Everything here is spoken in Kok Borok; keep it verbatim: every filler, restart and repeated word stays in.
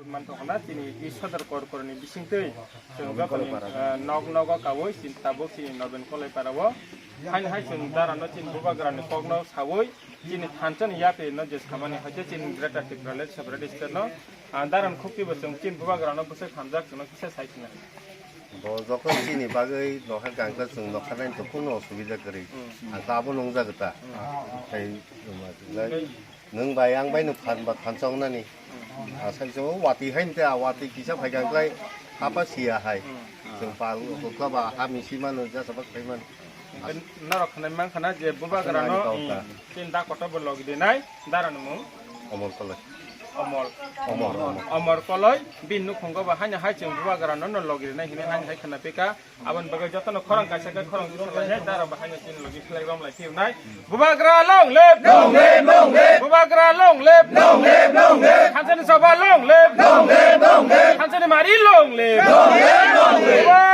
Manthokna chini i sodor korkorni bisingtwi chwng jotoni, eh, nok nogo kawi chini tabuk chini Nobin Kolaiparao. Haini hai chwng darano chini bubagrani kokno sawi chini thanchani yapri no je samani hai chini Greater Tipraland Separate State no, ah, daran khukti bo chwng chini bubagrano bwswk hamjak chwngno kisa sai sinai. Bo jokhon chini bagwi nokha gangsa chwng nokha nai to kuno osubida kwrwi. Hmm. Ang to abo nungjak ta. Hmm. Tei nwng bai ang bai no phan ba phan chong nani. Hmm. Asai chong wati hai te a wati kisa phai gang klai hapa sia hai. Hmm. Chwng pal kokla ba ha misi mano jasa bak khai man. Norok khnai man khana je bubagrano, hmm, chini da kotor bo logi dinai, darano mung? Omor Koloi. Omor. Omor, Omor. Omor Koloi, bini nukhungo ba haino hai chwng bubagrano no logi dinai hinwi haino hai khna pika. Aboni bagwi jotono khorang kaisa khe khorang kisa lai hai, darano ba haino chini logi khlai rom lai phiunai. Bubagra long live! Long live, long live! Bubagra long live! Long live, long live! Thanchani Sabha long live! Long live, long live! Thanchani Mari long live! Long live, long live!